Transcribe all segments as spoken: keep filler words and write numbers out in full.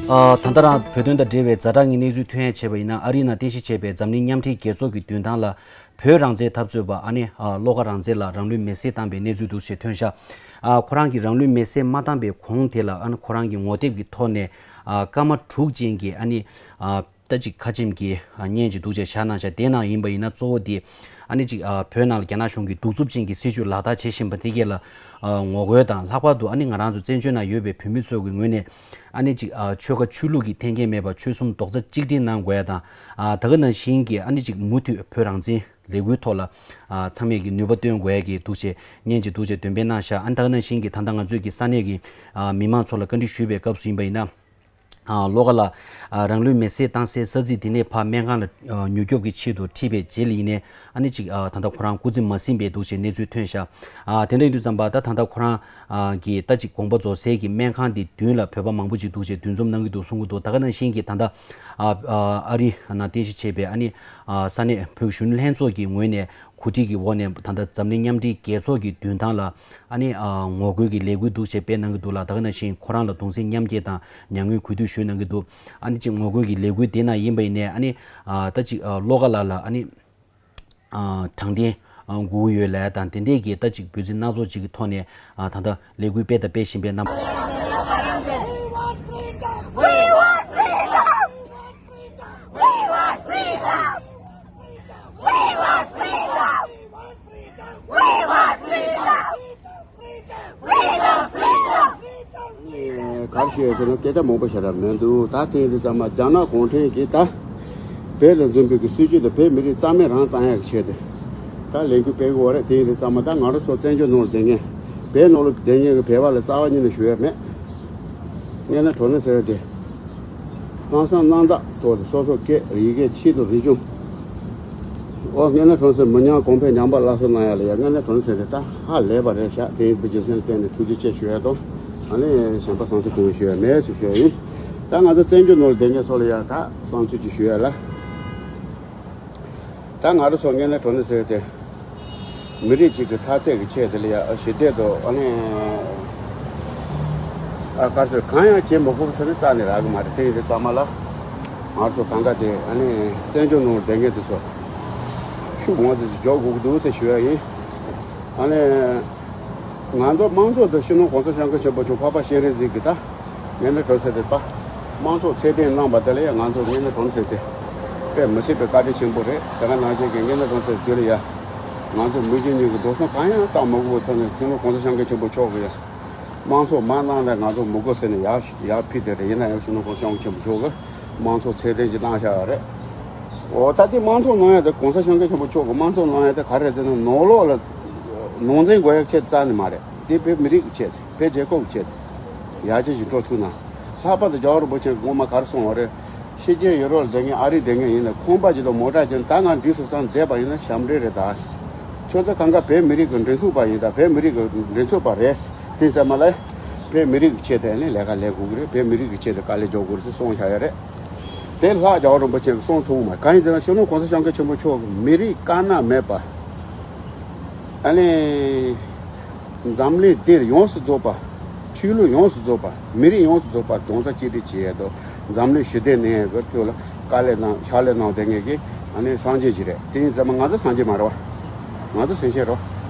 ཨ། ད་ལྟ་རང་བོད་དོན་དང་འབྲེལ་བའི་ཛ་དྲག་གི་གནས་ཚུལ་ཐོན་ཡ་བྱས་པ་ཡིན་ན། ཨ་རིའི་ནང་རྟེན་གཞི་བྱས་པའི་འཛམ་གླིང་མཉམ་འབྲེལ་རྒྱལ་ཚོགས་ཀྱི་མདུན་ཐང་ལ་བོད་རང་བཙན་འཐབ་རྩོད་པ་ཨ་ནི་ཨ་བློ་དགའ་རང་བཙན་ལགས་རང་ལུས་མེར་སྲེག་བཏང་པའི་གནས་ཚུལ་འདུག་ཟེར་ཐོན་ཤག་ཨ། ཁོ་རང་གིས་རང་ལུས་མེར་སྲེག་མ་བཏང་པའི་གོང་དེ་ལ་ཨ་ནི་ཁོ་རང་གིས་ངོ་དེབ་ཀྱི་ཐོག་ནས་ཨ་སྐར་མ་དྲུག་ཅན་གྱི་ཨ་ནི་ཨ་ད་ཅིག་ཁ་ཆེམས་ཀྱི་ཨ་བརྙན་ཅིག་འདུག་ཅེས་བཞག་གནང་ཤག་དེ་ནང་ཡིན་པ་ཡིན་ན་གཙོ་བོ་དེ་ཨ་ནི་ཅིག་ཨ་བོད་ནང་ལ་རྒྱ་ནག་གཞུང་གིས་གདུག་རྩུབ་ཅན་གྱི་སྲིད་བྱུས་ལག་བསྟར་བྱེད་བཞིན་པ་དེ་གས་ལ་ཨ་ངོ་རྒོལ་དང་། ལྷག་པར་དུ་ཨ་ནི་ང་རང་ཚོ་བཙན་བྱོལ་ནང་ཡོད་པའི་བོད་མི་ཚོ་གི་ངོས་ནས་ཨ་ནི་ཅིག་ཨ་ཆོལ་ཁ་ཆོས་ལུགས་ཀྱི་འཐེན་འཁྱེར་མེད་པར་ཆོལ་གསུམ་རྡོག་རྩ་གཅིག་སྒྲིལ་གནང་དགོས་ཡ་དང་། ཨ་ད་ག་ནང་བཞིན་གྱི་ཨ་ནི་ཅིག་མུ་མཐུད་བོད་རང་བཙན་ལས་འགུལ་ཐོག་ལ་ཨ་ཚང་མས་ཀྱི་ནུས་པ་བཏོན་དགོས་ཡ་གི་འདུག་ཅེས་བརྙན་ཅིག་འདུག་ཅེས་འདོན་སྤེལ་གནང་ཤག་ཨ་ནི་ད་ག་ནང་བཞིན་གྱི་ད་ལྟ་ང་ཚོས་ཀྱི་ས་གནས་ཀྱི་ཨ་མི་མང་ཚོ་ལ་བཀའ་འདྲི་ཞུས་པའི་སྐབས་སུ་ཡིན་པ་ཡིན་ན། ཨ་བློ་དགའ་ལགས་ཨ་རང་ལུས་མེར་སྲེག་བཏང་སའི་ས་ཚིགས་དེ་ནས་ཕར་སྨན་ཁང་ལ་ཨ་མྱུར་སྐྱོབ་ཀྱི་ཆེད་དུ་ཁྲིད་པའི་རྗེས་ལ་ཡིན་ནའི་ཨ་ནི་ཅིག་ཨ་ད་ལྟ་ཁོ་རང་སྐུ་ཚེ་མ་ཟིན་པའི་འདུག་ཅེས་གནས་ཚུལ་ཐོན་ཤག་ཨ་དེ་འདྲ་ཡིན་དུས་ཙམ་པ་ད་ད་ལྟ་ཁོ་རང་ཨ་གི་ད་ཅིག་དགོངས་པ་རྫོགས་སའི་གི་སྨན་ཁང་དེ་མདུན་ལ་བོད་པ་མང་པོ་ཅིག་འདུག་ཅེས་འདུ་འཛོམས་གནང་གི་འདུག་གསུང་གི་འདུག་ད་ག་ནང་བཞིན་གྱི་ད་ལྟ་ཨ་ཨ་ཨ་རི་ནང་རྟེན་གཞི་བྱས་པའི་ཨ་ནི་ཨ་ས་གནས་བོད་ཀྱི་གཞོན་ནུ་ལྷན་ཚོགས་ཀྱི་ངོས་ནས་གོ་སྒྲིག་གི་འོག་ནས་ད་ལྟ་འཛམ་གླིང་མཉམ་འབྲེལ་རྒྱལ་ཚོགས་ཀྱི་མདུན་ཐང་ལ་ཨ་ནི་ཨ་ངོ་རྒོལ་གྱི་ལས་འགུལ་འདུག་ཅེས་སྤེལ་གནང་གི་འདུག་ལ། ད་ག་ནང་བཞིན་ཁོ་རང་ལ་གདུང་སེམས་མཉམ་སྐྱེད་དང་མྱ་ངན་གུས་འདུད་ཞུས་གནང་གི་འདུག་ཨ་ནི་ཅིག་ངོ་རྒོལ་གྱི་ལས་འགུལ་དེ་ནང་ཡིན་པ་ཡིན་ནའི་ཨ་ནི་ཨ་ད་ཅིག་ཨ་བློ་དགའ་ལགས་ལ་ཨ་ནི་ཨ་དྲང་བདེན་ཨ་དགོས་ཀྱི་ཡོད་ལབ་དང་དེ་འདྲས་ཀྱི་ད་ཅིག་འབོད་ཚིག་སྣ་ཚོགས་ཅིག་གི་ཐོག་ནས་ཨ་ད་ལྟ་ལས་འགུལ་སྤེལ་དང་སྤེལ་བཞིན་པའི་རྣམ་པ། ག་རེ་ཞུ་ཡ་ཟེར་ན་སྐད་ཆ་མང་པོ་བཤད་ར་མི་འདུག་ད་ཐེངས་འདི་ཚང་མ་རྒྱ་ནག་གུང་ཁྲན་གྱིས་ད་བོད་ལ་འཛིན་པའི་གི་སྲིད་བྱུས་དང་བོད་མི་རིགས་རྩ་མེད་རང་བཏང་ཡག་གི་ཆེད་དུ་ད་ལས་འགུལ་སྤེལ་གི་ཡོད་རེད། ཐེངས་འདི་ཚང་མ་ད་ང་རང་ཚོ་བཙན་བྱོལ་ནང་ལ་བསྡད་མཁན་བོད་ནང་ལ་བསྡད་མཁན་གྱི་བོད་པ་ལ་རྩ་བ་ཉིད་ནས་ཞུ་ཡ་མེད། དངོས་གནས་དྲང་གནས་ཟེར་བ་དེ། ལྷག་བསམ་རྣམ་དག་ཐོག་ཏུ་སོ་སོ་སྐད་ཡི་གེ་ཆེད་དུ་རིག་གཞུང་། ཨོ་དངོས་གནས་དྲང་གནས་མི་ཉམས་གོང་འཕེལ་ཉམས་པ་སླར་གསོ་གནང་ཡ་ལ་ཡ་དངོས་གནས་དྲང་གནས་ཟེར་ཏེ་ད་ཧ་ལས་པ་རེད་ཤག་དེ་ཡིན་པའི་རྒྱུ་མཚན་བརྟེན་ནས་ཐུགས་རྗེ་ཆེ་ཞུ་ཡ་དང་ཨ་ནི་གཞན་པ་བསམ་ཚུལ་གང་ཞུ་ཡ་མེད་ཟེར་ཞུ་ཡ་ཡིན། ད་ང་ཚོ་བཙན་བྱོལ་ནང་ལ་བསྡད་མཁན་ཚོ་ལ་ཡ་ད་བསམ་ཚུལ་ཅིག་ཞུ་ཡ་ལ། ད་ང་རང་ཚོ་དངོས་གནས་དྲང་གནས་ཟེར་ཏེ། མི་རིགས་གཅིག་གི་འཐབ་རྩོད་ཀྱི་ཆེད་དེ་ལ་ཡ་ཞི་བདེ་དང་ཨ་ནི། ཨ་དཀར་ཚོད་གང་ཡང་བྱེད་མི་དགོས་པ་ཚོ་ནི་རྩ་ནས་རག་གི་མ་རེད། དེ་ཡིན་དུས་ཙམ་པ་ལ། ང་རང་ཚོ་གང་ག་དེ་ཨ་ནི་བཙན་བྱོལ་ནང་བསྡད་མཁན་དེ་ཚོ། ཤུགས་མང་ཙམ་ཞིག་འཇོག་དགོས་ཀྱི་འདུག་ཟེར་ཞུ་ཡ་ཡིན། ཨ་ནི། ང་ཚོ་དམངས་གཙོ་དང་སྤྱི་ནོར་གོང་ས་སྐྱབས་མགོན་ཆེན་པོ་མཆོག་འཕགས་པ་སྤྱན་རས་གཟིགས་ཀྱི་ད་ངན་ན་གྲོང་གསེབ་དེ་པ་དམངས་གཙོ་ཚད་ལྡན་གནང་པ་དེ་ལ་ཡང་ང་ཚོ་ངན་ན་གྲོང་གསེབ་དེ་དཔེ་མི་སྲིད་པའི་བཀའ་དྲིན་ཆེན་པོ་རེད། དེ་ག་ནང་བཞིན་གྱི་ངན་ན་གྲོང་གསེབ་དེ་ལ་ཡ་ང་ཚོ་མི་རྒྱུ་གཉིས་ཀྱི་འགྲོ་སོང་གང་ཡང་བཏང་མ་དགོས་པའི་ཐོག་ནས་སྤྱི་ནོར་གོང་ས་སྐྱབས་མགོན་ཆེན་པོ་མཆོག་གིས་ཡ་དམངས་གཙོ་མ་གནང་ན་ང་ཚོ་མི་དགོས་ཟེར་ནས་ཡར་ཡར་ཕུལ་དེ་རེད། ཡིན་ན་ཡང་སྤྱི་ནོར་གོང་ས་སྐྱབས་མགོན་ཆེན་པོ་མཆོག་གིས། དམངས་གཙོ་ཚད་ལྡན་ཞིག་བཏང་བཞག་ཡོད་རེད། འོ་ད་དེ་དམངས་གཙོ་གནང་ཡ་དེ་གོང་ས་སྐྱབས་མགོན་ཆེན་པོ་མཆོག་གི་དམངས་གཙོ་གནང་ཡ་དེ་ག་རེ་རེད་ཟེར་ན་ནོར་ལོག་ལ་ནོར་འཛིན་དགོས་ཡ་ཆེད་རྩ་ནས་མ་རེད། དེ་བོད་མི་རིགས་ཀྱི་ཆེད་དེ་བོད་རྒྱལ་ཁབ་ཀྱི་ཆེད་དེ་ཡར་རྒྱས་ཤིག་འགྲོ་ཐུབ་ན། ལྷག་པར་དུ་རྒྱལ་བ་རིན་པོ་ཆེ་གིས་སྔོན་མ་ག་རེ་གསུངས་པ་རེད། ཕྱི་རྒྱལ་ཡུ་རོབ་ལ་བསྡད་མཁན་ཨ་རི་བསྡད་མཁན་ཡིན་ན་ཁང་པ་ཅིག་དང་མོ་ཊ་ཅིག་ད་ང་འགྲིག་སོང་བསམ་བསྡད་པ་ཡིན་ན་ཞབས་འདྲེན་རེད་ད། ཁྱོད་ཚོ་གང་ག་བོད་མི་རིགས་ཀྱི་མགྲིན་ཚབ་པ་ཡིན་ད་བོད་མི་རིགས་ཀྱི་མགྲིན་ཚབ་པ་རེད། དེ་ཚང་མ་ལ་བོད་མི་རིགས་ཀྱི་ཆེད་དུ་ནི་ལས་ཀ་ལས་དགོས་ཀྱི་རེད། བོད་མི་རིགས་ཀྱི་ཆེད་དུ་དཀའ་ལས་རྒྱག་དགོས་རེད་ཟེར་གསུངས་བཞག་ཡོད་རེད། དེ་ལྷག་རྒྱལ་བ་རིན་པོ་ཆེ་གིས་གསུངས་ཐུབ་མ་རེད། གང་ཡིན་ཟེར་ན་སྤྱི་ནོར་གོང་ས་སྐྱབས་མགོན་ཆེན་པོ་མཆོག་གིས་མི་རིགས་དཀར་ནག་མེད་པ། ཨ་ནི། འཛམ་གླིང་འདིར་ཡོངས་སུ་རྫོགས་པ། ཆོས་ལུགས་ཡོངས་སུ་རྫོགས་པ། མི་རིགས་ཡོངས་སུ་རྫོགས་པ་རྡོག་རྩ་གཅིག་སྒྲིལ་བྱེད་ཡས་དོ། འཛམ་གླིང་ཞི་བདེ་གནས་ཡས་ཀྱི་ཐོག་ལ་དཀའ་ལས་གནང་ཕྱག་ལས་གནང་བསྡད་མཁན་གྱི་ཨ་ནི་སངས་རྒྱས་ཅིག་རེད། དེ་ཡིན་ཙང་མ་ང་ཚོ་སངས་རྒྱས་མ་རེད་བ། ང་ཚོ་སེམས་ཅན་རེད་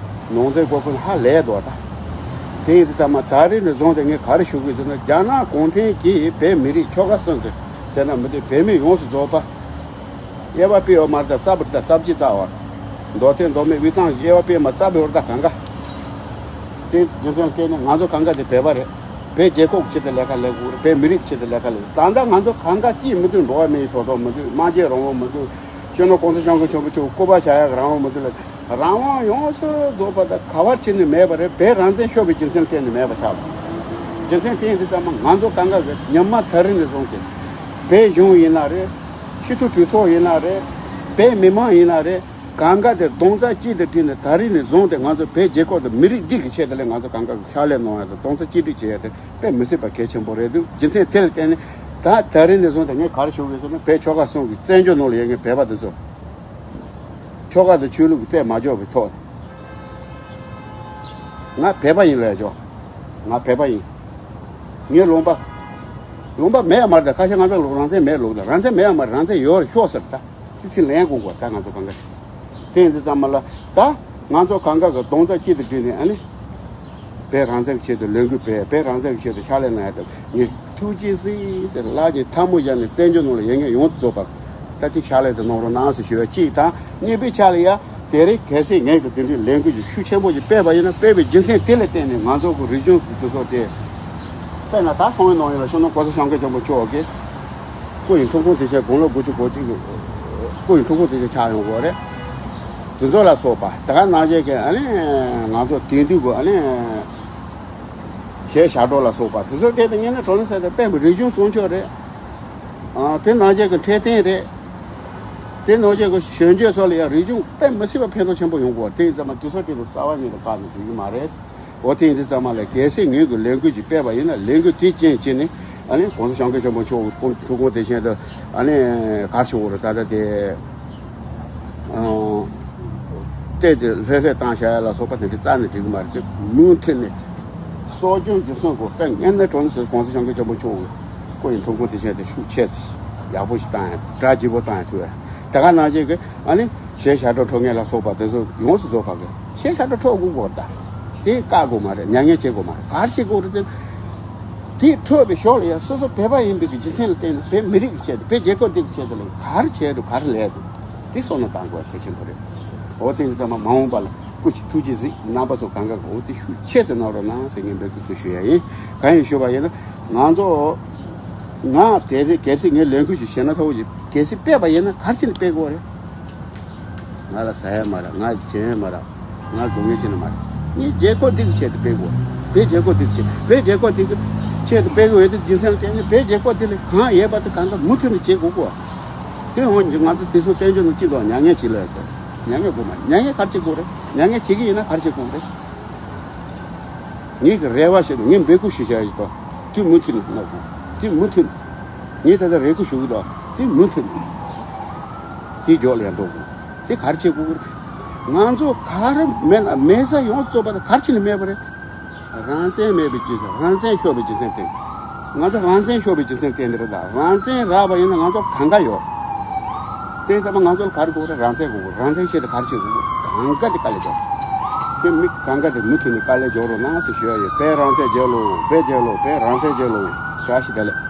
བ། ནང་ཚན་སྐོར་ཀུན་ཧ་ལས་འདུག་བ་ད། དེ་ཡིན་ཙང་མ་ད་རེས་ནས་བཟུང་སྟེ་ངས་ག་རེ་ཞུ་དགོས་ཟེར་ན་རྒྱ་ནག་གུང་ཁྲན་གྱིས་བོད་མི་རིགས་ཆོལ་ཁ་གསུམ་དུ་ཟེར་ན་མི་འདུག་བོད་མི་ཡོངས་སུ་རྫོགས་པ། དབྱེ་བ་དཔེ་ཡོད་མ་རེད་ད། རྩ་བ་རེད་ད། རྩ་བརྒྱད་རྩ་བ་རེད། མདོ་སྟོད་མདོ་སྨད་དབུས་གཙང་དབྱེ་བ་དཔེ་མ་རྩ་བའི་བར་ད་གང་ག་དེ་རྒྱུ་མཚན་བལྟས་ནས་ང་ཚོ་གང་ག་དེ་བོད་པ་རེད། བོད་རྒྱལ་ཁབ་ཀྱི་ཆེད་དུ་ལས་ཀ་ལས་དགོས་རེད། བོད་མི་རིགས་ཀྱི་ཆེད་དུ་ལས་ཀ་ལས། ད་ལྟ་ང་ཚོ་གང་ག་ཅིས་མི་འདུག་འགྲོ་བ་མིའི་ཐོབ་ཐང་མི་འདུག་སྨྲ་བརྗོད་རང་དབང་མི་འདུག་སྤྱི་ནོར་གོང་ས་སྐྱབས་མགོན་ཆེན་པོ་མཆོག་སྐུ་པར་བཞག་ཡག་རང་དབང་མི་འདུག་ལ། རང་དབང་ཡོངས་སུ་རྫོགས་པ་དང་ག་བ་ཕྱིན་ནས་མེད་པ་རེད། བོད་རང་བཙན་ཤོར་བའི་རྒྱུ་མཚན་གཏན་ནས་མེད་པ་ཆགས་པ། རྒྱུ་མཚན་དེ་ཡིན་དུས་ཙམ་མ་ང་ཚོ་གང་ག་གི་ཉི་མ་ད་རེས་ནས་བཟུང་སྟེ། བོད་གཞུང་ཡིན་ན་རེད། སྤྱི་འཐུས་གྲོས་ཚོགས་ཡིན་ན་རེད། བོད་མི་མང་ཡིན་ན་རེད། གང་ག་དེ་རྡོག་རྩ་གཅིག་ཏུ་བསྒྲིལ་ནས་ད་རེས་ནས་བཟུང་སྟེ་ང་ཚོ་བོད་རྒྱལ་ཁབ་དང་མི་རིགས་འདི་གི་ཆེད་དུ་ལས་ང་ཚོ་གང་ག་གི་ཕྱག་ལས་གནང་ཡ་དང་རྡོག་རྩ་གཅིག་སྒྲིལ་བྱེད་ཡ་དེ་དཔེ་མི་སྲིད་པ་གལ་ཆེན་པོ་རེད་འདུག་རྒྱུ་མཚན་དེ་ལ་བརྟེན་ནས་ད་ད་རེས་ནས་བཟུང་སྟེ་ངས་ག་རེ་ཞུ་དགོས་ཟེར་ན་བོད་ཆོལ་ཁ་གསུམ་གྱི་བཙན་བྱོལ་ནང་ལ་ཡོད་མཁན་བོད་པ་འདི་ཚོ། ཆོལ་ཁ་དང་ཆོས་ལུགས་ཀྱི་རྩད་མ་འཇོག་པའི་ཐོག་ནས། ང་བོད་པ་ཡིན་ལབ་ཆོག་ང་བོད་པ་ཡིན། ངའི་ལུང་པ། ལུང་པ་མེད་ཡ་མ་རེད། ད་ཁ་ཤས་ང་ཚོ་ལུགས་རང་བཙན་མེད་ལུགས་ད་རང་བཙན་མེད་ཡ་མ་རེད། རང་བཙན་ཡོད་རེད་ཤོག་ཟེར། ད་དེ་ཚིག་ལན་དགོས་གོ་ད་ང་ཚོ་གང་ག་དེ་ཡིན་དུས་ཙམ་མ་ལ་ད་ང་ཚོ་གང་ག་གི་གདོང་རྩ་གཅིག་ཏུ་བསྒྲིལ་ནས་ཨ་ནི། བོད་རང་བཙན་གྱི་ཆེད་དུ་ལས་འགུལ་སྤེལ། བོད་རང་བཙན་གྱི་ཆེད་དུ་ཕྱག་ལས་གནང་ཡ་དང་ངས་ཐུགས་རྗེ་གཟིགས་ཟེར་ལག་གི་ཐལ་མོ་སྦྱར་ནས་བཙན་བྱོལ་ནང་ལ་ཡོད་མཁན་ཡོངས་སུ་རྫོགས་པ་ད་ཐེངས་ཕྱག་ལས་དེ་གནང་རོགས་གནང་ཟེར་ཞུ་བ་གཅིག་དང་། གཉིས་པའི་ཆ་ལ་ཡ་དེ་རིང་གལ་སྲིད་ངས་ཀྱི་དེ་འདྲའི་ལས་འགུལ་ཞིག་ཤུགས་ཆེན་པོ་ཞིག་སྤེལ་བ་ཡིན་ན་སྤེལ་བའི་རྒྱུ་མཚན་དེ་ལ་བརྟེན་ནས་ང་ཚོ་གི་རིག་གཞུང་དེ་ཚོ་དེ་དཔེར་ན་ད་སང་ཉིན་གནངས་ཉིན་ལ་ཤོང་ན་༸གོང་ས་༸སྐྱབས་མགོན་ཆེན་པོ་མཆོག་གིས་སྐུ་ཡི་འཁྲུངས་སྐར་དེ་ཆེད་དགུང་ལོ་དགུ་བཅུ་གོ་གཅིག་གི་སྐུ་ཡི་འཁྲུངས་སྐར་དེ་ཆེད་ཆགས་ཡོང་གི་ཡོད་རེད། དེ་ཚོ་ལ་སོགས་པ་དེ་ག་ནང་བཞིན་གྱི་ཨ་ནི་ང་ཚོ་དེང་དུས་ཀྱི་ཨ་ནི་གཞས་ཞབས་བྲོ་ལ་སོགས་པ་དེ་ཚོ་སྐད་དུ་ཉན་ན་གྲོང་ནས་ཟེར་ཏེ་དཔེ་མི་རིག་གཞུང་སྲུང་སྐྱོབ་རེད། ཨ་དེ་ནང་བཞིན་གྱི་འཕྲོད་བསྟེན་རེད། དེ་ནང་བཞིན་གྱི་གཞོན་སྐྱེས་ཚོ་ལ་ཡང་རིག་གཞུང་དཔེ་མི་སྲིད་པ་ཕན་ཐོགས་ཆེན་པོ་ཡོང་གི་ཡོད་རེད། དེ་ཡིན་ཙང་མ་དེ་ཚོ་སྐད་དུ་རྩ་བ་ཉིད་དུ་བཀག་ནས་འགྲིག་གི་མ་རེད། འོ་དེ་ཡིན་དུས་ཙམ་མ་ལ་གལ་སྲིད་ངོས་ཀྱི་ལས་འགུལ་ཅིག་སྤེལ་བ་ཡིན་ན་ལས་འགུལ་དེའི་རྐྱེན་བྱས་ནས་ཨ་ནི་༸གོང་ས་༸སྐྱབས་མགོན་ཆེན་པོ་མཆོག་གི་འཁྲུངས་སྐར་དེ་བཞིན་དུ་ཨ་ནི་ག་རེ་ཞུ་དགོས་རེད། ད་ལྟ་དེ་ཨང་བལྟས་ཏེ་ལྷོད་ལྷོད་བཏང་བཞག་ཡ་ལ་སོགས་པ་དེ་འདྲ་རྩ་ནས་འགྲིག་གི་མ་རེད། མུ་མཐུད་ནས་གསོ་སྐྱོང་རྒྱུན་སྲུང་དགོས། དཔེ་ངན་ནས་གྲོང་ནས་ཟེར་༸གོང་ས་༸སྐྱབས་མགོན་ཆེན་པོ་མཆོག་གི་སྐུ་ཡི་འཁྲུངས་སྐར་དེ་བཞིན་དུ་ཤུགས་ཆེ་ཡག་པོ་ཞིག་བཏང་ཡ་གྲ་རྒྱས་པོ་བཏང་ཡ་ཐུབ་ཡ་ད་ག་ནང་བཞིན་གྱི་ཨ་ནི། གཞས་ཞབས་བྲོ་འཁྲབ་མཁན་ལ་སོགས་པ་དེ་ཚོ་ཡོངས་སུ་རྫོགས་པ་གི་གཞས་ཞབས་བྲོ་འཁྲབ་དགོས་གོ་ད། དེ་བཀག་དགོས་མ་རེད། མྱ་ངན་བྱེད་དགོས་མ་རེད། ག་རེ་བྱེད་དགོས་རེད་ཟེར། དེ་འཁྲབ་པའི་ཞོར་ལ་ཡང་སོ་སོ་བོད་པ་ཡིན་པའི་གི་རྒྱུ་མཚན་ལ་བརྟེན་ནས་བོད་མི་རིགས་ཀྱི་ཆེད་དུ་བོད་རྒྱལ་ཁབ་འདི་གི་ཆེད་དུ་ལ་ག་རེ་བྱས་འདུག་ག་རེ་ལས་འདུག་དེ་བསམ་བློ་བཏང་དགོས་གལ་ཆེན་པོ་རེད། འོ་དེ་ཡིན་ཙང་མ་མ་འོངས་པ་ལ་སྐུ་མཁྱེན་ཐུགས་རྗེ་གཟིགས། རྣམ་པ་ཚོ་གང་ག་གི་འོ་དེ་ཤུགས་ཆེ་ཙམ་གནང་རོགས་གནང་ཟེར་ངས་འབོད་སྐུལ་དུ་ཞུ་ཡ་ཡིན། གང་ཡིན་ཞུ་བ་ཡིན་ན་ང་ཚོ་ང་དེ་རེད། གལ་སྲིད་ངས་ལས་འགུལ་ཞིག་བྱས་ན་ཐོག་ཅིག་གལ་སྲིད་སྤེལ་བ་ཡིན་ན་ག་རེ་བྱས་ནས་སྤེལ་དགོས་རེད། ང་ལ་ཟ་ཡ་མ་རག་ང་བྱེད་ཡ་མ་རག་ང་སྡུག་བསྔལ་ཅི་ནས་མ་རག་ངས་རྒྱལ་ཁབ་འདི་གི་ཆེད་དུ་སྤེལ་དགོས། བོད་རྒྱལ་ཁབ་འདི་གི་ཆེད། བོད་རྒྱལ་ཁབ་འདི་གི་ཆེད་དུ་སྤེལ་དགོས་ཡོད་དུས་རྒྱུ་མཚན་ལ་བརྟེན་ནས་བོད་རྒྱལ་ཁབ་འདི་ལ་གང་ཡོད་པ་དེ་གང་ག་མུ་མཐུད་ནས་བྱེད་དགོས་གོ། དེ་འོང་ང་ཚོ་དེ་ཚོ་བཙན་བྱོལ་ནང་སྤྱི་ཚོགས་མྱ་ངན་བྱེད་ལ་ཡོད་དོ། མྱ་ངན་དགོས་མ་མྱ་ངན་ག་རེ་བྱེད་དགོས་རེད། མྱ་ངན་བྱེད་ཀྱི་ཡིན་ན་ག་རེ་བྱེད་དགོས་རེད། ངེད་ཀྱི་རེ་བ་ཞིག་ངས་འབོད་སྐུལ་ཞུ་བྱ་ཡིན་ཏོ། དེ་མུ་མཐུད་ནས་གནང་དགོས། དེ་མུ་མཐུད་ནས། ངས་ད་ལྟ་རེ་སྐུལ་ཞུ་གི་འདུག་དེ་མུ་མཐུད་ནས། དེ་མགྱོགས་ལ་ཡང་འགྲོ་དགོས། དེ་ག་རེ་བྱེད་དགོས་ཀྱི་རེད། ང་ཚོ་ག་རེ་མེད་ན་མེད་ས་ཡོངས་སུ་རྫོགས་པ་དེ་ག་རེ་བྱས་ནས་མེད་པ་རེད། རང་བཙན་མེད་པའི་རྒྱུ་མཚན། རང་བཙན་ཤོར་བའི་རྒྱུ་མཚན་དེ། ང་ཚོ་རང་བཙན་ཤོར་བའི་རྒྱུ་མཚན་དེ་འདི་རེད་ད། རང་བཙན་རག་པ་ཡིན་ན་ང་ཚོ་གང་ག་ཡོད། དེ་ཚང་མ་ང་ཚོ་ལ་ག་རེ་དགོས་རེད། རང་བཙན་དགོས་རེད། རང་བཙན་ཆེད་དུ་ག་རེ་བྱེད་དགོས་རེད། གང་ག་དེ་དཀའ་ལས་རྒྱག་དེ་མི་གང་ག་དེ་མུ་མཐུད་ནས་དཀའ་ལས་རྒྱག་རོགས་གནང་ཟེར་ཞུ་ཡ་ཡོད། བོད་རང་བཙན་རྒྱལ་ལོ། བོད་རྒྱལ་ལོ། བོད་རང་བཙན་རྒྱལ་ལོ། བཀྲ་ཤིས་བདེ་ལེགས།